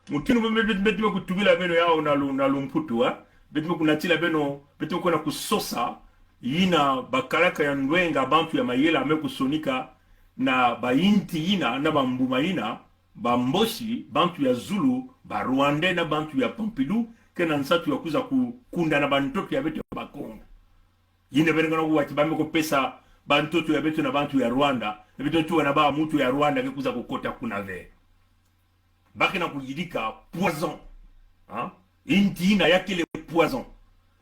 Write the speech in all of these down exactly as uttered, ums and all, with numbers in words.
Mutindu beto, beto, beto me kutubila beno yaw na lu, na lumputu, eh? Beto me kunatila beno, beto me kwenda kusosa, yina bakalaka ya ndwenga, bantu ya mayela, me kusonika, na ba inti yina, na ba mbuma yina, ba Mbochi, bantu ya Zulu, ba Rwandais, na bantu ya Pompidou, kena nsatu ya kwiza kukunda na ba ntoto ya beto Bakongo. Yina beno ngana kuwa ti ba me kupesa ba ntoto ya beto na bantu ya Rwanda, na beto tuwa na ba muntu ya Rwanda ke kwiza kukota kuna ve. Ba kena kuyidika poison. Hein? Inti yina yakele poison.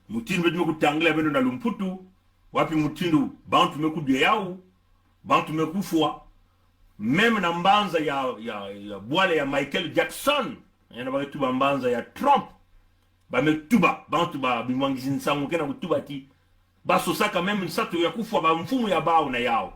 Mutindu beto me kutangila beno na lumputu, wapi mutindu bantu me kudia yaw, bantu me kufwa, même na mbanza ya, ya, ya bwala ya Michael Jackson, yina ba me tuba mbanza ya Trump, ba me tuba, bantu ba bimwangisi nsangu kena kutuba ti, ba sosaka même nsatu ya kufwa ba mfumu ya baw na yaw.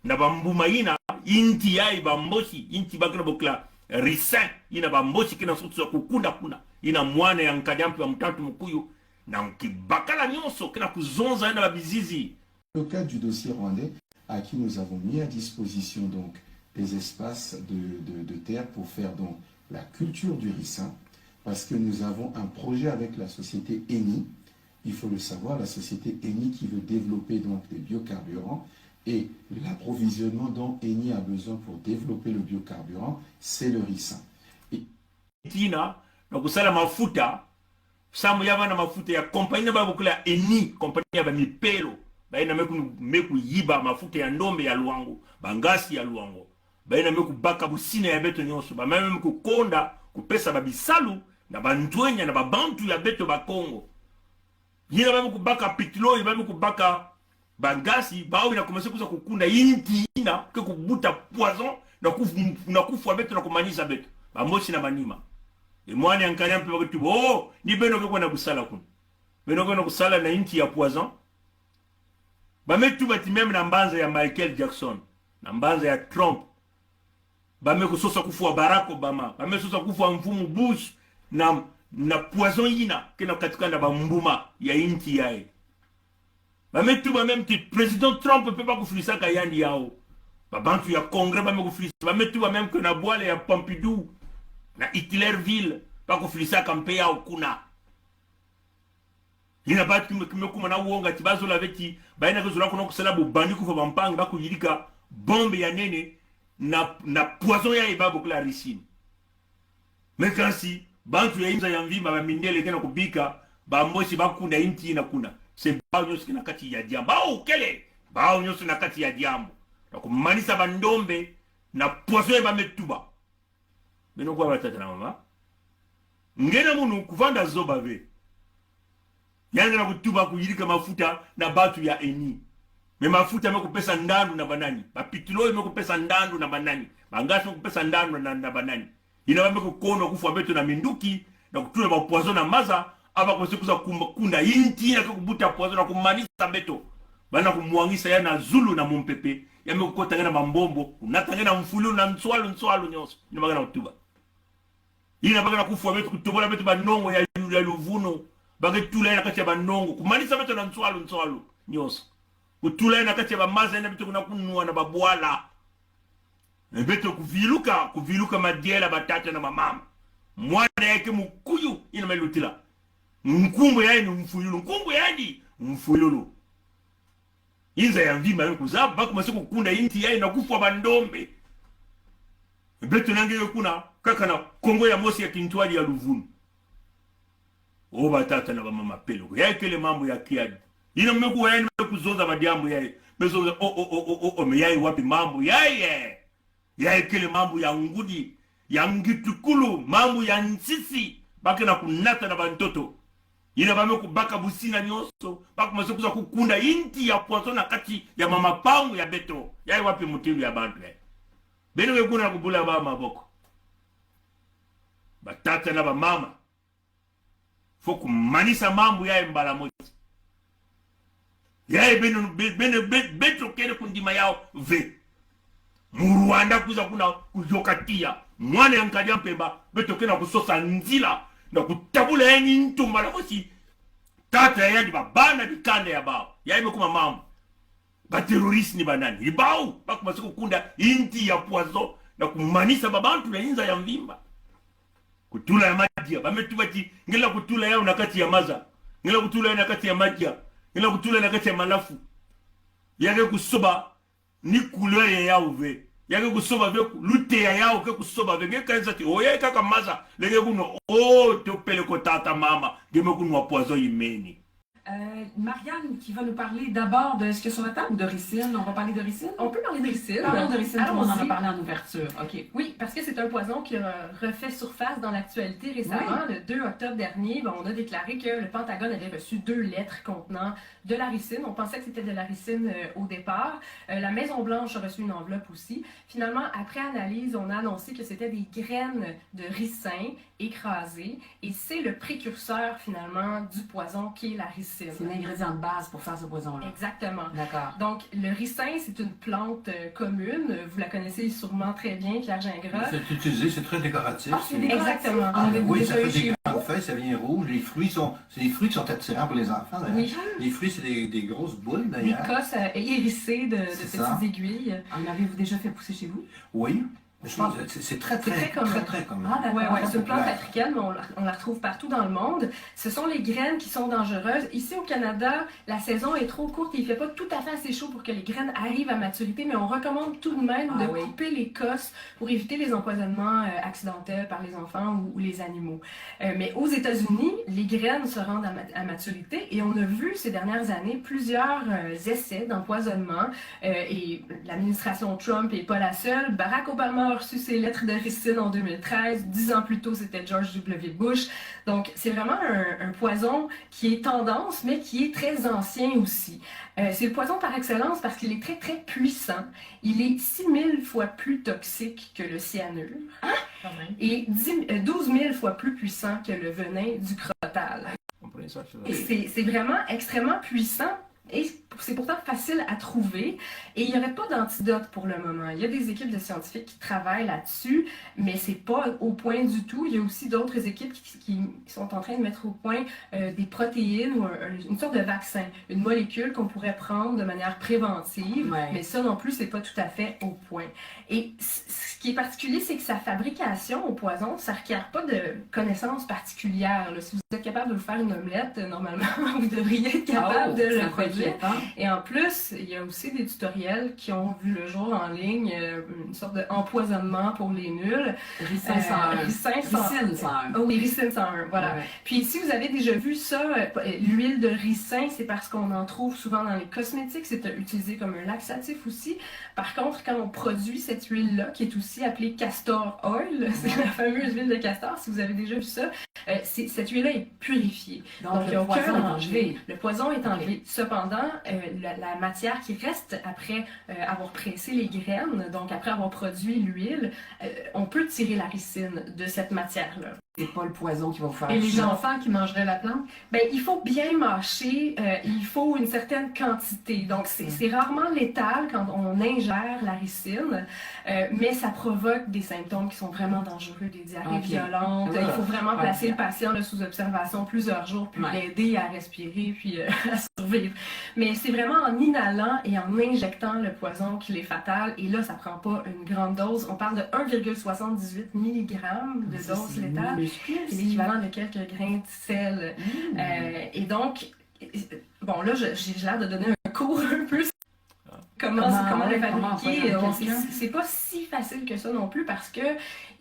Na ba mbuma yina, inti yayi ba Mbochi, inti ba kena bokila ricin, yina ba Mbochi kena sosa kukunda kuna, yina mwana ya nkadi ampe ba mutantu mukuyu, na nki bakala nyonso, kena kuzonza yina ba bizizi. Le cadre du dossier rwandais, à qui nous avons mis à disposition donc des espaces de, de, de terre pour faire donc la culture du ricin, parce que nous avons un projet avec la société Eni. Il faut le savoir, la société Eni qui veut développer donc des biocarburants et l'approvisionnement dont Eni a besoin pour développer le biocarburant, c'est le ricin. Et Tina, na kusala mafuta, samu ya bana mafuta ya compagnie ba bokila Eni, compagnie ya ba mipelo, bayina me ku, me kuyiba mafuta ya ndombe ya Luango, ba ngasi ya Luango. Bayina me kubaka busina ya beto nyonso, ba me, me kukonda kupesa ba bisalu na ba ntwenya na ba bantu ya beto Bakongo. Yina ba me kubaka pétrole, ba me kubaka ba ngasi, bawu bana commencer kwiza kukunda inti yina ke kubuta poison na kuf, na kufwa beto na kumanisa beto. Ba Mbochi na manima. E mwana ya nkadi ampe ba kutuba, oh, ni beno ke kwenda kusala kuna. Beno ke kwenda kusala na inti ya poison. Ba me tuba ti même na mbanza ya Michael Jackson, na mbanza ya Trump, ba me kusosa kufwa Barack Obama, ba me sosa kufwa mfumu Bush, na, na poison yina kena katuka na ba mbuma ya inti yayi. Ba me tuba même ti Président Trump pe ba kufrisaka yandi yaw. Ba bantu ya Congrès ba me kufrisa. Ba me tuba même que na bwala ya Pompidou, na Hitlerville, ba kufrisaka mpe yaw kuna. Yina ba ki me, ki me kuma na wonga ti ba zola ve ti, bayina ke zola kuna kusala bubani kufwa ba mpangi, ba kuyidika bombe ya nene na, na poison yayi ba bokila ricin. Mais kansi, bantu ya inza ya mvimba, ba mindele kena kubika, ba Mbochi ba kunda inti yina kuna. C'est bawu nyonso ke na kati ya diambu. Bawu kele, bawu nyonso na kati ya diambu. Na kumanisa ba ndombe na poison yayi ba me tuba. Beno kuwa ba tata na mama. Nge na munu kuvanda zoba ve. Yandi kena kutuba kuyidika mafuta na bantu ya Eni. Mais mafuta me kupesa ndandu na ba nani? Ba pétrole me kupesa ndandu na ba nani? Ba ngasi me kupesa ndandu na, na ba nani? Yina ba me kukonda kufwa beto na minduki, na kutula ba poison na maza, aba commencer kwiza kuma, kunda inti yina ke kubuta poison na kumanisa beto. Bana kumwangisa ya na zulu na mumpepe, ya me kukota nge na mambombo, kunata nge na mfululu na nswalu, nswalu nyonso. Yina ba kena kutuba. Yina ba kena kufwa beto, kutobola beto ba nongo ya, ya luvunu. Ba ketula ya na kati ya ba nongo, kumanisa beto na nswalu, nswalu nyonso. Kutula ya na kati ya ba maza yina beto kena kunwa na ba bwala. Beto kuviluka, kuviluka madiela ba tata na ba mama. Mwana yayi ke mukuyu, yina me lutila. Nkumbu yayi ni mfululu, nkumbu yayi ni mfululu. Inza ya mvimba me kuzaba, ba commencer kukunda inti yayi na kufwa ba ndombe. Beto na nge kuna, kaka na Kongo ya mosi ya kintwadi ya luvunu. O ba tata na ba mama, peleko. Yayi kele mambu ya kiadi. Yina me kuwa, yina me kuzonza ba diambu yayi. Me zonza, oh, oh, oh, oh, oh, oh, mais yayi wapi mambu yayi, eh? Yayi kele mambu ya ngudi, ya ngitukulu, mambu ya nsisi, ba kena kunata na ba ntoto. Yina ba me kubaka busina nyonso, ba commencer kwiza kukunda inti ya poison na kati ya mamapangu ya beto. Yayi wapi mutindu ya bantu yayi? Beno ke kuna kubula ba maboko. Ba tata na ba mama. Faut kumanisa mambu yayi mbala moti. Yayi beno, be, beno, be, beto kele kundima yaw ve. Mu Rwanda kwiza kuna kuyoka tiya mwana ya nkadi ya mpemba, beto kena kusosa nzila na kutabula ya ni ntumba na kosi. Tata yandi, ba bana, dikanda ya bawu. Yayi me kuma mambu. Ba terroriste ni ba nani? Ni bawu ba commencer kukunda inti ya poison na kumanisa ba bantu na inza ya mvimba. Kutula ya madia. Ba me tuba ti, ngela kutula ya una kati ya maza. Ngela kutula ya una kati ya madia. Ngela kutula ya una kati ya malafu. Ya ke kusoba, ni couleur ya ya uve. Ya ke kusoba ve, lute ya ya ke kusoba ve. Nge ka nza ti, o ya kaka maza. Lenge kuno, o, to pele ko tata mama. Nge me kunwa poison imeni. Euh, Marianne qui va nous parler d'abord de ce qu'il y a sur la table ou de ricine. On va parler de ricine. On peut parler de ricine. Parlons de ricine, comme on en a parlé en ouverture. OK. Oui, parce que c'est un poison qui euh, refait surface dans l'actualité récemment. Oui. Le deux octobre dernier, bon, on a déclaré que le Pentagone avait reçu deux lettres contenant de la ricine. On pensait que c'était de la ricine euh, au départ. Euh, la Maison-Blanche a reçu une enveloppe aussi. Finalement, après analyse, on a annoncé que c'était des graines de ricin écrasé, et c'est le précurseur, finalement, du poison qui est la ricine. C'est l'ingrédient de base pour faire ce poison-là. Exactement. D'accord. Donc, le ricin, c'est une plante euh, commune. Vous la connaissez sûrement très bien, Pierre Gingras. C'est utilisé, c'est très décoratif. Ah, c'est décoratif. Exactement. Ah, oui, ça fait des grandes feuilles, ça vient rouge. Les fruits sont, c'est des fruits qui sont attirants pour les enfants, d'ailleurs. Oui. Les fruits, c'est des, des grosses boules, d'ailleurs. L'écorce euh, est hérissée de, de petites aiguilles. En avez-vous déjà fait pousser chez vous ? Oui. C'est très, très, très, très commun. Ah, d'accord. Ouais, ouais, c'est une plante africaine, mais on la, on la retrouve partout dans le monde. Ce sont les graines qui sont dangereuses. Ici au Canada, la saison est trop courte et il fait pas tout à fait assez chaud pour que les graines arrivent à maturité, mais on recommande tout de même de couper l'écorce pour éviter les empoisonnements euh, accidentels par les enfants ou, ou les animaux. Euh, mais aux États-Unis, les graines se rendent à, ma- à maturité et on a vu ces dernières années plusieurs euh, essais d'empoisonnement euh, et l'administration Trump n'est pas la seule. Barack Obama a reçu ses lettres de ricine en deux mille treize. Dix ans plus tôt, c'était George W. Bush. Donc, c'est vraiment un, un poison qui est tendance, mais qui est très ancien aussi. Euh, c'est le poison par excellence parce qu'il est très, très puissant. Il est six mille fois plus toxique que le cyanure et dix- euh, douze mille fois plus puissant que le venin du crotale. Et c'est c'est vraiment extrêmement puissant et c'est pourtant facile à trouver. Et il n'y aurait pas d'antidote pour le moment. Il y a des équipes de scientifiques qui travaillent là-dessus, mais c'est pas au point du tout. Il y a aussi d'autres équipes qui, qui sont en train de mettre au point euh, des protéines ou un- une sorte de vaccin, une molécule qu'on pourrait prendre de manière préventive. Ouais. Mais ça non plus, c'est pas tout à fait au point. Et c- ce qui est particulier, c'est que sa fabrication au poison, ça requiert pas de connaissances particulières. Là. Si vous êtes capable de vous faire une omelette, euh, normalement, vous devriez être capable de le produire. Et en plus, il y a aussi des tutoriels qui ont vu le jour en ligne, euh, une sorte d'empoisonnement pour les nuls. Ricin cent un. Ricin cent un. Ricine cent un. Oh oui, ricine cent un, voilà. Ouais. Puis si vous avez déjà vu ça, euh, l'huile de ricin, c'est parce qu'on en trouve souvent dans les cosmétiques. C'est euh, utilisé comme un laxatif aussi. Par contre, quand on produit cette huile-là, qui est aussi appelée castor oil, c'est la fameuse huile de castor, si vous avez déjà vu ça, euh, c'est- cette huile-là est purifiée. Donc, il y a aucun danger. Le poison est enlevé. Cependant, euh, la, la matière qui reste après euh, avoir pressé les graines, donc après avoir produit l'huile, euh, on peut tirer la ricine de cette matière-là. C'est pas le poison qui va vous faire chier. Et les enfants qui mangeraient la plante ? Ben, il faut bien mâcher, euh, il faut une certaine quantité. Donc, c'est c'est rarement létal quand on ingère la ricine, euh, mais ça provoque des symptômes qui sont vraiment dangereux, des diarrhées violentes. Il faut vraiment placer le patient là, sous observation plusieurs jours, puis l'aider à respirer, puis euh, à survivre. Mais c'est vraiment en inhalant et en injectant le poison qu'il est fatal. Et là, ça prend pas une grande dose. On parle de un virgule soixante-dix-huit milligrammes de dose létale. C'est l'équivalent de quelques grains de sel. Euh, et donc, bon, là, je- j'ai l'air de donner un cours un peu sur comment, comment le fabriquer. C'est c'est pas si facile que ça non plus parce que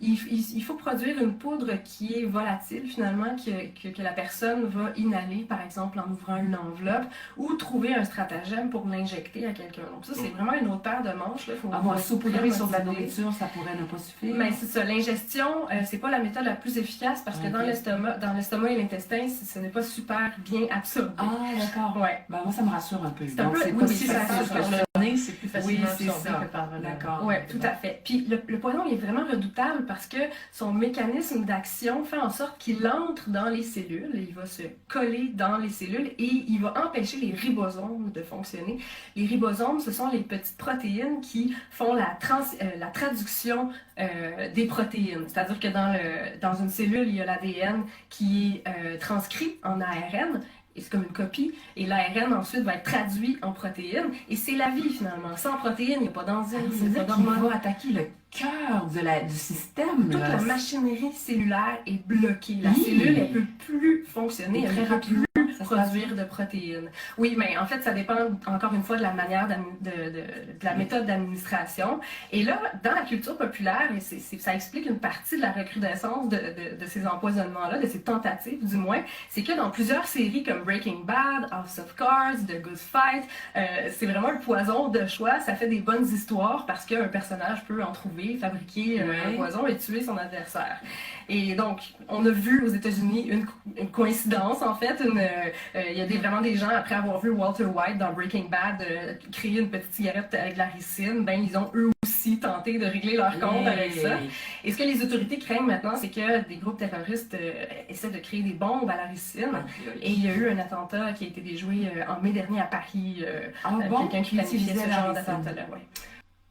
il, il- il faut produire une poudre qui est volatile finalement, que, que, que la personne va inhaler par exemple en ouvrant une enveloppe ou trouver un stratagème pour l'injecter à quelqu'un. Donc ça, c'est vraiment une autre paire de manches. Là. Faut, faut saupoudrer sur de la nourriture, ça pourrait ne pas suffire. Mais c'est ça, l'ingestion, euh, c'est pas la méthode la plus efficace parce que dans l'estomac, dans l'estomac et l'intestin, ce ce n'est pas super bien absorbé. Ah, d'accord. Ouais. Ben, moi, ça me rassure un peu. Donc, c'est pas si facile que ça. Sur le nez, c'est plus facilement absorbé que par le... D'accord. Ouais, tout à fait. Puis le, le poison, il est vraiment redoutable parce que son mécanisme d'action fait en sorte qu'il entre dans les cellules, il va se coller dans les cellules et il va empêcher les ribosomes de fonctionner. Les ribosomes, ce sont les petites protéines qui font la, trans- euh, la traduction euh, des protéines. C'est-à-dire que dans, le, dans une cellule, il y a l'A D N qui est euh, transcrit en A R N Et c'est comme une copie. Et l'A R N ensuite va être traduit en protéines. Et c'est la vie finalement. Sans protéines, il n'y a pas d'enzymes, il n'y a pas d'hormones. Ah, c'est ça qui va attaquer le cœur de la, du système, là. Toute la machinerie cellulaire est bloquée. La cellule, elle peut plus fonctionner, elle ne peut plus produire de protéines. Oui, mais en fait, ça dépend encore une fois de la manière d'admi- de, de, de la méthode d'administration. Et là, dans la culture populaire, et c'est, c'est- ça explique une partie de la recrudescence de, de- de ces empoisonnements-là, de ces tentatives du moins, c'est que dans plusieurs séries comme Breaking Bad, House of Cards, The Good Fight, euh, c'est vraiment le poison de choix. Ça fait des bonnes histoires parce qu'un personnage peut en trouver, fabriquer euh, un poison et tuer son adversaire. Et donc, on a vu aux États-Unis une, une coïncidence, en fait. Une, euh, euh, il y a des, vraiment des gens, après avoir vu Walter White dans Breaking Bad, euh, créer une petite cigarette avec de la ricine, ben, ils ont eux aussi tenté de régler leur compte avec ça. Et ce que les autorités craignent maintenant, c'est que des groupes terroristes euh, essaient de créer des bombes à la ricine. Et il y a eu un attentat qui a été déjoué euh, en mai dernier à Paris. Euh, euh, quelqu'un qui planifiait ce genre d'attentat-là. Ouais.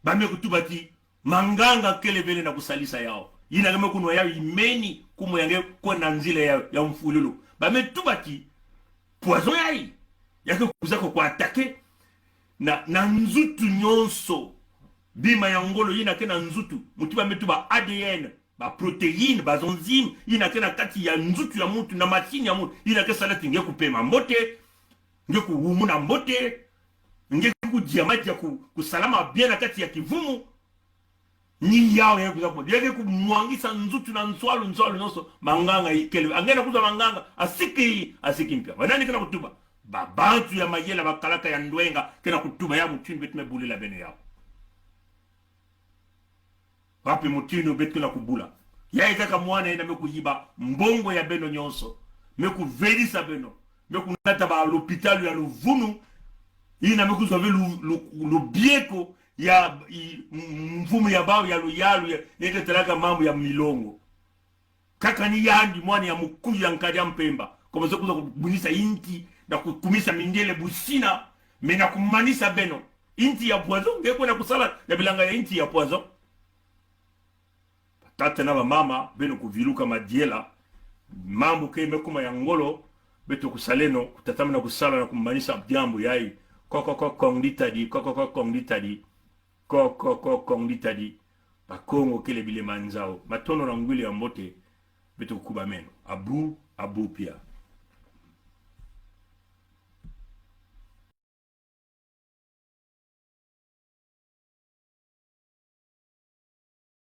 Ba me kutuba ti, manganga kele bele na kusalisa yao. Yina ke me kunwa yao, imeni, kumo yange kwenda nzila ya, ya mfululu. Ba me tuba ti, poison yai, ya ke kuza ko kwa attaquer na, na nzutu nyonso. Bima ya ngolo, yina ke na nzutu. Muti ba me tuba A D N, ba protéines, ba enzymes, yina ke na kati ya nzutu ya muntu, na machine ya muntu. Yina ke sala ti nge kupema mbote, nge kuwumuna mbote, nge kudia madia ku, kusalama bien na kati ya kivumu. Ni yao ya kuza ko, ya ke kumwangisa nzutu na nswalu, nswalu nyonso, manganga ikele. Ange na kuza manganga, asiki, asiki mpia. Wa nani ke na kutuba? Ba bantu ya mayela, ba kalaka ya ndwenga, ke na kutuba ya mutu ni beto me bulila beno yao. Wapi mutu ni beto ke na kubula? Ya ikaka mwana yina me kuyiba mbongo ya beno nyonso. Me kuvelisa beno. Me kunata ba lopitalo ya luvunu. Yina me kuzovi lu, lu, lubieko ya, i, m-, mfumu ya bao ya luyalu ya, neke talaka mambu ya milongo. Kaka ni yandi mwana ya mukuyu ya nkadi ya mpemba. Komezo kuza kubunisa inti, na kukumisa mindele busina, me na kumanisa beno. Inti ya poison, nge kwenda kusala, ya bilanga ya inti ya poison. Batata na bamama, beno kuviluka madiela, mambu ke me kuma ya ngolo, beto kusaleno, kutatamana kusala na kumanisa diambu yai, ko, ko, ko, kong ditadi, ko, ko, ko, kong ditadi, ko, ko, ko, kong ditadi, Bakongo kele bile manzao, matondo na ngwili ya mbote, beto kubameno, abu, abu pia.